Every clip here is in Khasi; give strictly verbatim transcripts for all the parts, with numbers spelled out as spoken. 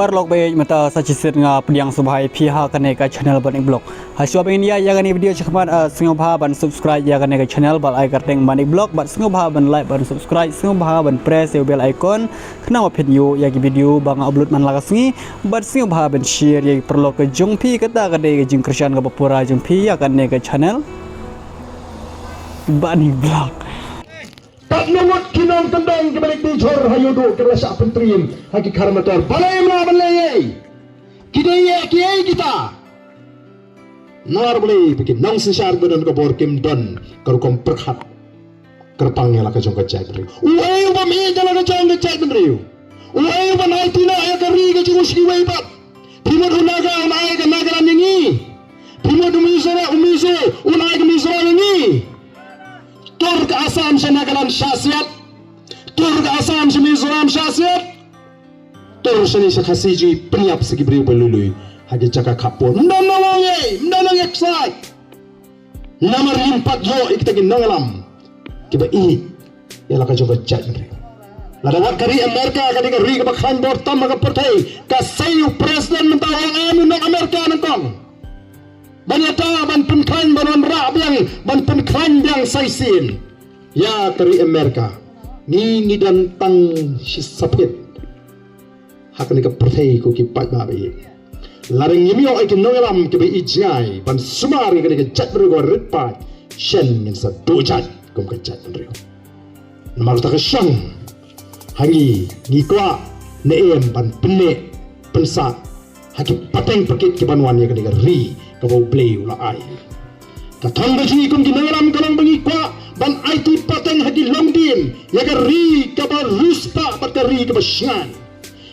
Paralok ba ïeit, mynta sa shisien nga pdiang sngewbha ïa phi ha kane ka channel Banik Vlog. Ha shuwa ban ïa ïa kane video shakhmat, ah, sngewbha ban subscribe ïa kane ka channel, bad ai kyrteng Banik Vlog, bad sngewbha ban like, ban subscribe, sngewbha ban press ïa u bell icon, khnang ba phin ïoh ïa ki video ba nga upload man la ka sngi, bad sngewbha ban share ïa ki paralok ka jong phi. Kata ka dei ka jingkyrshan kaba pura jong phi ïa kane ka channel Banik Vlog. Pat nongot ki nongkyndong kiba leit tijhor ha ïuhduh kiba la shah pyntriem ha ki khar motor. Balei mla ban leh ei? Ki dei ïa kiei kita? Namar balei ba ki nongsynshar ba don ka bor kim don ka rukom pyrkhat kyrpang ïa la ka jong ka jaitbynriew. Uei u bym ïeit ïa la ka jong ka jaitbynriew? Uei u ban aiti noh ïa ka ri ka jong u sha kiwei pat? Phi mut u Naga un ai ka Nagaland ïa ngi. Phi mut u Mizoram, u Mizo un ai ka Mizoram ïa ngi. Tur ka Assam sha Nagaland shah siat. Tur ka Assam sha Mizoram shah siat. Tur shane sha Khasi jngi pynïap sa ki briew ba lui lui ha ki jaka khappud. Ym don nongwei, ym don nongwei ksai. Namar ngim pat ïoh ïa kita ki nongïalam kiba ïeit ïa la ka jong ka jaitbynriew. Lada wat ka ri Amerika, ka dei ka ri kaba khlaiñ bor tam ha ka pyrthei, ka sei u president mynta u ong em u nong Amerika nyngkong. Ban ïa ta ban pynkhlaiñ, ban wanrah biang, ban pynkhlaiñ biang sa shisien ïa ka ri Amerika. Ngi ngi don tang shi sapit ha kane ka pyrthei ko ki paidbah ba ïeit. Lada ngim ïoh ïa ki nongïalam kiba ïeit jngai ban sumar ïa kane ka jaitbynriew kaba rit paid, shen ngin sa duh jait kum ka jaitbynriew. Namar kata ka shong ha ngi, ngi kwah ne em ban pynneh pynsah ha ki pateng pakit ki ban wan ïa kane ka ri kaba U Blei u la ai. Ka thong ka jong ngi kum ki nongïalam ka long ba ngi kwah ban aiti pateng ha ki longdien ïa ka ri kaba riewspah bad ka ri kaba shngaiñ,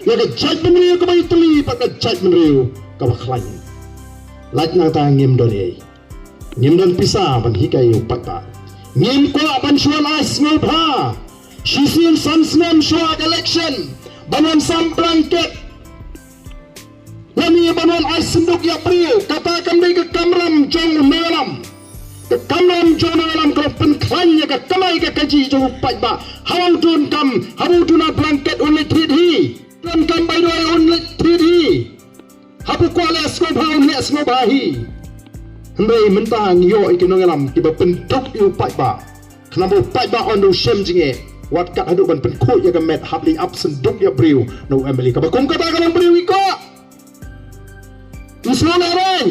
ïa ka jaitbynriew kaba ïatylli bad ka jaitbynriew kaba khlaiñ. Lait nangta ngim don ei, ngim don pisa ban hikai ïa u paidbah. Ngim kwah ban shu wan ai sngewbha shisien san snem shuwa ka election ban wan sam blanket lane ban wan ai synduk ïa briew. Kata kam dei ka kamram jong u nongïalam. Ka kamram jong u nongïalam ka long pynkhlaiñ ïa ka kamai ka kajih jong u paidbah. Haba u donkam, haba u duna blanket un leit thied hi. Donkam bai dawai un leit thied hi. Haba u kwah leh sngewbha un leh sngewbha hi. Hynrei mynta ngi ïoh ïa ki nongïalam kiba pynduk ïa u paidbah. Khnang ba u paidbah un da u shem jingeh, wat kat haduh ban pynkhuid ïa ka met hap leit ap synduk ïa briew na u M L A. Kaba kum kata ka long briew ngi kwah. Ym sngewlehraiñ.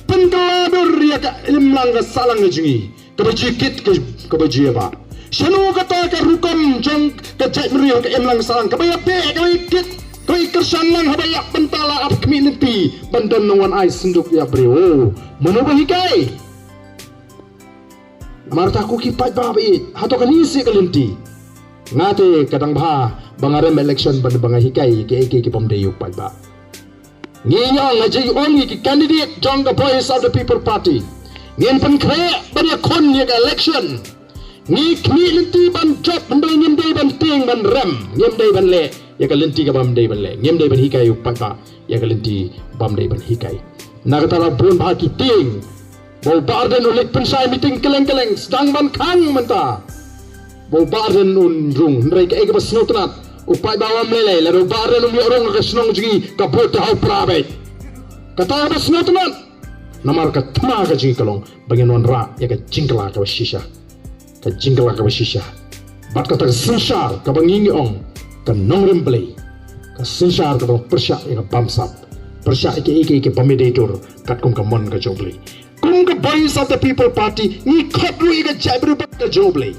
Pynkylla dur ïa ka imlang ka sahlang ka jong ngi, kaba ju kit ka, kaba ju ïabah. Shano kata ka rukom jong ka jaitbynriew, ka imlang ka sahlang kaba ïabeh, kaba ïakit, kaba ïakyrshan lang haba ïa bynta la ap khmih lynti ban don nongwan ai synduk ïa briew? Mano ba hikai? Namar kata ko ki paidbah ba ïeit, hato kane seh ka lynti? Nga te ka dang bha ba nga rem election ban ba nga hikai kiei kiei ki bym dei ïa u paidbah. Ngi ong, nga ju ong ïa ki candidate jong ka Voice of the People Party, ngin pynkhreh ban ïakhun ïa ka election. Ngi khmih lynti ban jop, hynrei ngim dei ban tieng ban rem, ngim dei ban leh ïa ka lynti kaba ym dei ban leh, ngim dei ban hikai ïa u paidbah ïa ka lynti bym dei ban hikai. Na kata la bun bha ki tieng ba u Bah Ardent u leit pynshai meeting kylleng kylleng, sdang ban khang mynta. Ba u Bah Ardent un rung, hynrei kaei kaba sngewtynnat, u paidbah u ym lei lei, lada u Bah Ardent um ïoh rung ha ka shnong jong ngi, ka vote te ha u Pra beit. Kata kaba sngewtynnat. Namar ka thma ka jong ngi ka long ba ngin wanrah ïa ka jingkylla kaba shisha. Ka jingkylla kaba shisha. Bad kata ka synshar kaba ngi ngi ong ka nongrim Blei, ka synshar kaba pyrshah ïa ka bamsap, pyrshah ïa kiei kiei ki bym ïadei dur, katkum ka mon ka jong U Blei. Kum ka Voice of the People Party ngi khot ruh ïa ka jaitbynriew bad ka jong U Blei.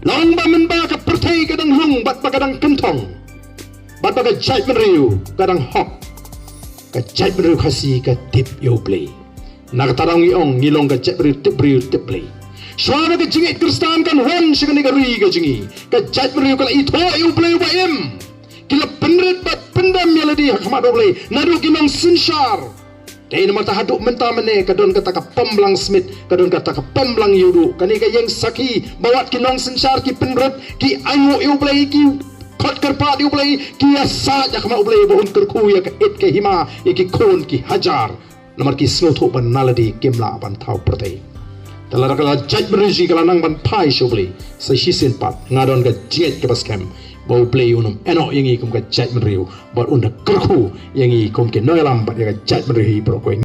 Long ba mynba ka pyrthei ka dang rung bad ba ka dang kynthong, bad ba ka jaitbynriew ka dang hok, ka jaitbynriew Khasi ka tip ïa U Blei. Na kata daw ngi ong ngi long ka jaitbynriew tip briew tip Blei. Shuwa ba ka jingngeit Khristan kan wan sha kane ka ri ka jong ngi, ka jaitbynriew ka la ithuh ïa U Blei uba im. Ki la pynrit bad pyndem ïa lade ha khmat U Blei naduh ki nongsynshar. Dei namar kata haduh mynta mynne ka don kata ka pom blang smit, ka don kata ka pom blang ïuhduh, kane ka ïeng sakhi ba wat ki nongsynshar ki pynrit, ki ainguh ïa U Blei, ki khot kyrpad ïa U Blei, ki ïasaid ha khmat U Blei ba un kyrkhu ïa ka it ka hima ïa ki khun ki hajar. Namar ki sngewthuh ba na lade kim lah ban thaw pyrthei. Te lada ka la jaitbynriew jong ngi ka la nang ban phai sha U Blei, sa shisien pat nga don ka jingngeit kaba skhem, ba U Blei un ym ïehnoh ïa ngi kum ka jaitbynriew bad un da kyrkhu ïa ngi kum ki nongïalam bad ïa ka jaitbynriew hi baroh kawei.